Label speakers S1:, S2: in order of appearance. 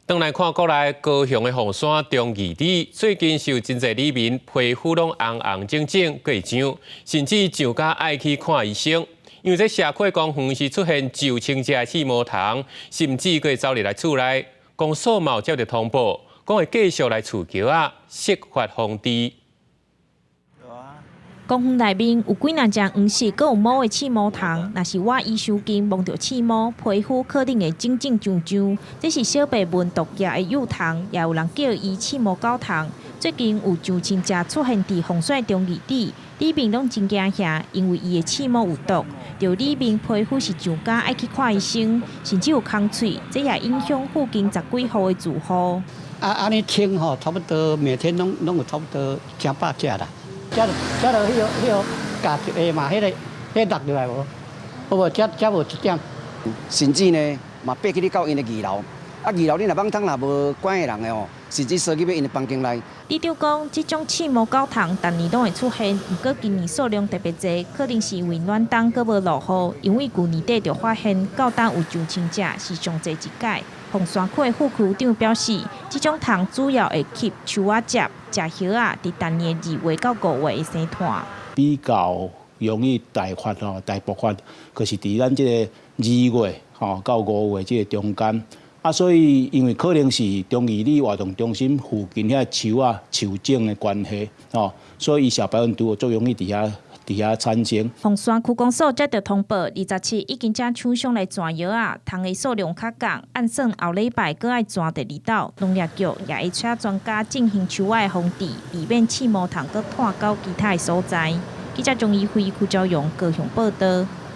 S1: 轉來看國內高雄的鳳山忠義里，最近是有真濟里民皮膚攏紅紅腫腫，閣會癢，甚至癢甲愛去看醫生。因為這社區公園是出現上千隻的刺毛蟲，甚至閣會走入來厝內。公所嘛有接著通報，講會繼續來飼蟯仔，釋法防治。
S2: 公園內面有幾若隻黃色、閣有毛的刺毛蟲，若是倚伊傷近摸著刺毛，皮膚可能會腫腫癢癢。這是小白蚊毒液的幼蟲，也有人叫伊刺毛狗蟲。最近有上千隻出現佇鳳山忠義里，里民攏真驚嚇，因為伊的刺毛有毒，著里民皮膚是癢甲愛去看醫生，甚至有空喙，這也影響附近十幾戶的住戶。
S3: 啊，按呢清吼，差不多每天攏攏有差不多成百隻啦。這這就彼個彼個咬一下嘛，彼個彼個落落來無？無，這這無一點。
S4: 甚至呢，嘛爬去你到𪜶的二樓，啊二樓你若網通若無管的人的吼，甚至踅入去𪜶的房間內。
S2: 里長講，這種刺毛狗蟲逐年攏會出現，毋過今年數量特別濟，可能是因為暖冬閣無落雨，因為舊年底就發現到今有上千隻，是上濟一屆。鳳山區的副區長表示，這種蟲主要會吸樹仔汁、食葉仔，佇逐年2月到5月會生湠。
S5: 比較容易大發吼、大爆發，就是佇咱這個二月吼到五月這個中間。啊，所以因為可能是忠義里活動中心附近遐樹仔樹種的關係，吼，所以小白蚊毒最容易佇遐佇遐產生。
S2: 鳳山區公所接著通報，27已經請廠商來鑽藥仔，蟲的數量較降，按算後禮拜閣愛鑽第二斗。農業局也會請專家進行樹仔的防治，避免刺毛蟲閣湠到其他的所在。記者鍾怡輝、邱昭陽高雄報導。